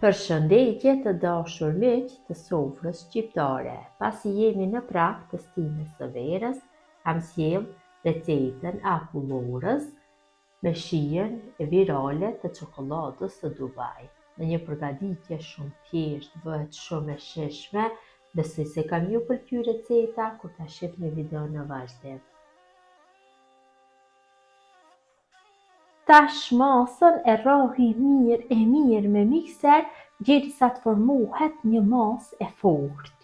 Përshëndetje të dashur miq të sofrës shqiptare, pasi jemi në prag të stinës së verës, kam sjellë recetën e akullores me shijen virale të çokolladës së Dubai. Në një përgatitje shumë thjeshtë, bëhet shumë e shijshme, besoj se ka me ju pëlqy receta kur ta shihni videon në vazhdim. Tash masën e rrahi mirë e mirë me mikser gjerisa të formohet një masë e fortë.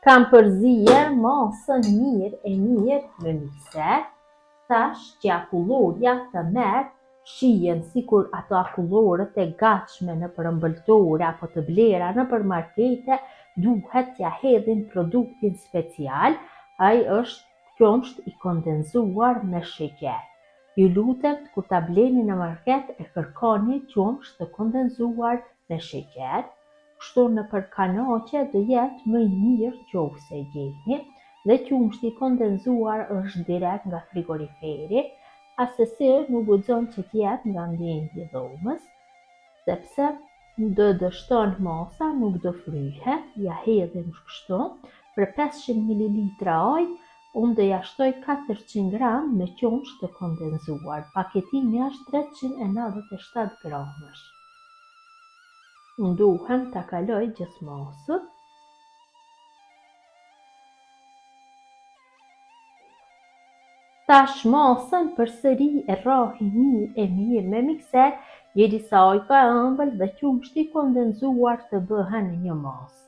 Kam përzier masën mirë e mirë me mikser, tash që akullorja të merr shijen sikur ato akulloret e gatshme nëpër ëmbëltore apo të blera nëpër markete, duhet t'ja hedhim produktin special, ai është qumësht i kondenzuar me sheqer. Ju lutem kur ta bleni në market e kërkoni qumësht të kondenzuar me sheqer, kështu nëpër kanoçe do jetë më i mirë nëqoftëse e gjeni, dhe qumështi i kondenzuar është direkt nga frigoriferi, assesi nuk guxon që të jetë nga ambienti i dhomës, sepse do dështon masa nuk do fryhet, ja hedhim kështu, për 500 mililitra ujë, unë do ja shtoj 400 gram me qumësht të kondenzuar, paketimi është 397 gramësh. Unë duhem ta kaloj gjithë masën. Tash masën përsëri e rrahi mirë e mirë me mikser derisa ajka e ëmbël dhe qumështi i kondenzuar të bëhen një masë.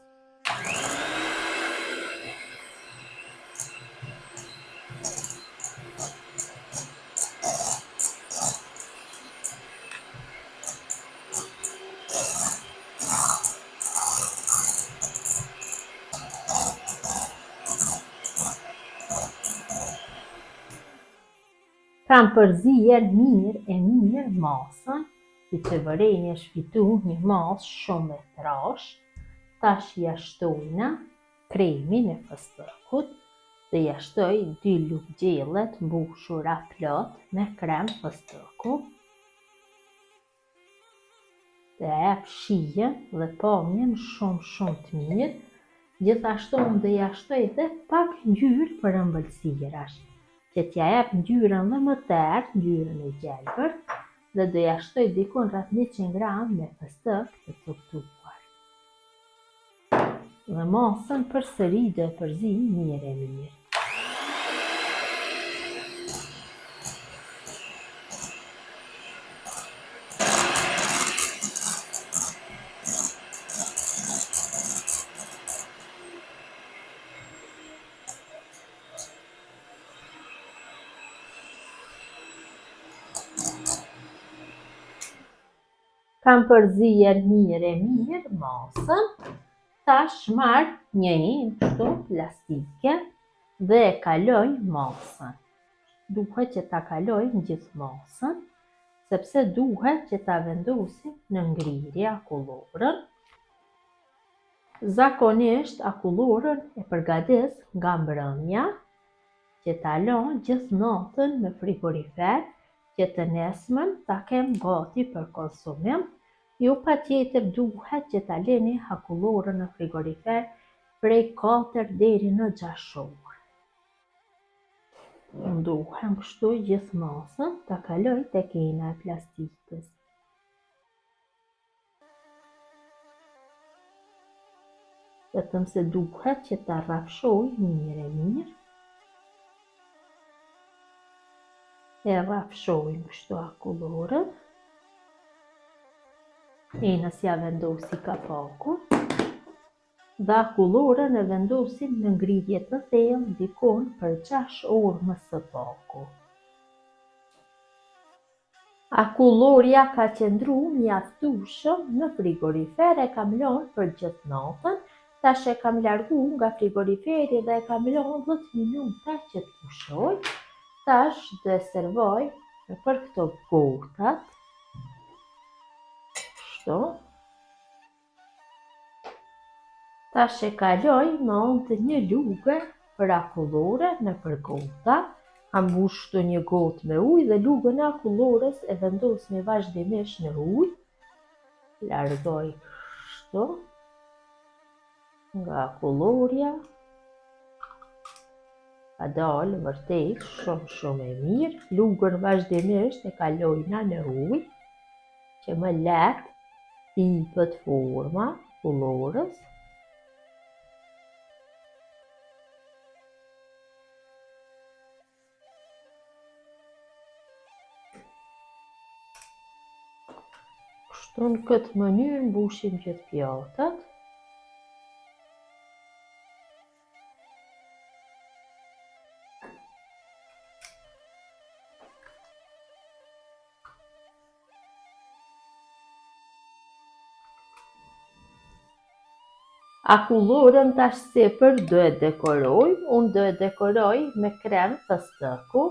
Kam përzier mirë e mirë masën, siç e vëreni është fitu një masë shumë e trashë, tash ja shtojna kremin e fëstëkut dhe ja shtoj dy lugë gjelle të mbushura plot me krem fëstëku. Dhe jep shijen dhe pamjen shumë shumë të mirë. Gjithashtu unë do ja shtoj dhe pak ngjyrë për ëmbëlsirash, që t'ja jep ngjyrën dhe më të errët, ngjyrën e gjelbër, dhe do ja shtoj dikun rreth 100 gram me fëstëk të coptuar. Dhe masën përsëri do e përzij mirë e mirë. Kam përzier mirë e mirë masën, tash marr një enë kështu plastike dhe e kaloj masën. Duhet që ta kalojmë gjithë masën, sepse duhet që ta vendosim në ngrirje akullorën. Zakonisht akullorën e përgatis nga mbrëmja, që ta lo gjithë natën në frigorifer që të nesërmen ta kem gati për konsumim, ju patjetër duhet që ta leni akulloren në frigorifer prej 4 deri në 6 orë. Unë duhem kështu gjithë masën ta kaloj tek ena e plastikës. Vetëm se duhet që ta rrafshoj mirë e mirë. E rrafshojmë kështu akulloren. Enës ja vendosi kapakun. Dhe akulloren e vendosim në ngrirje të thellë dikun për 6 orë më së paku. Akullorja ka qëndru mjaftueshëm në frigorifer e kam lënë për gjithë natën, tash e kam largu nga frigoriferi dhe e kam lënë 10 minuta që të pushojë. Tash do e servoj nëpër këto gotat. Kështu. Tash e kaloj me anë të një luge për akullore nëpër gota. Kam mbush kështu një gotë me ujë dhe lugën e akullores e vendosni vazhdimisht në ujë. Largoj kështu nga akullorja. Ka dalë vërtet shumë shumë e mirë. Lugën vazhdimisht e kalojna në ujë që më lehtë t'i jepet forma akullores. Kështu në këtë mënyrë mbushim gjithë pjatat. Akulloren tash sipër do e dekorojmë, unë do e dekoroj me krem fëstëku,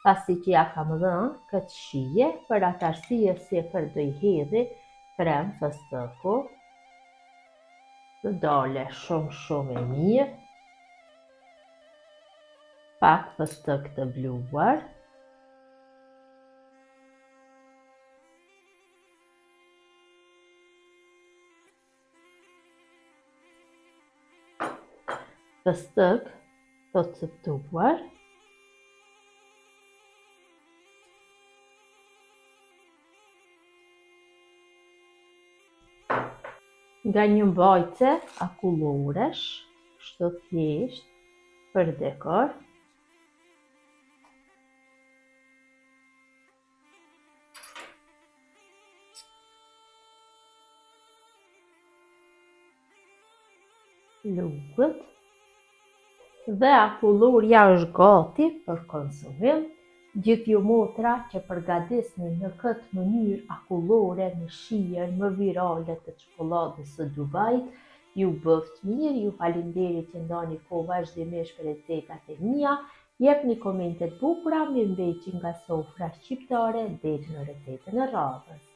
pasi që ja kam dhënë këtë shije, për atë arsye sipër do i hedhi krem fëstëku. Do dale shumë shumë e mirë. Pak fëstëk të bluar. Fëstëk të copëtuar. Nga një mbajtëse akulloresh, kështu thjesht për dekor. Lugët dhe akullorja është gati për konsumim. Gjithë ju motra që përgatisni në këtë mënyrë akullore me shijen më virale të çokolladës së Dubait, ju bëftë mirë, ju falimderit që ndani kohë vazhdimisht për recetat e mia, Jepni komente të bukura, mirëmbetshi nga sofra shqiptare deri në recetën e radhës.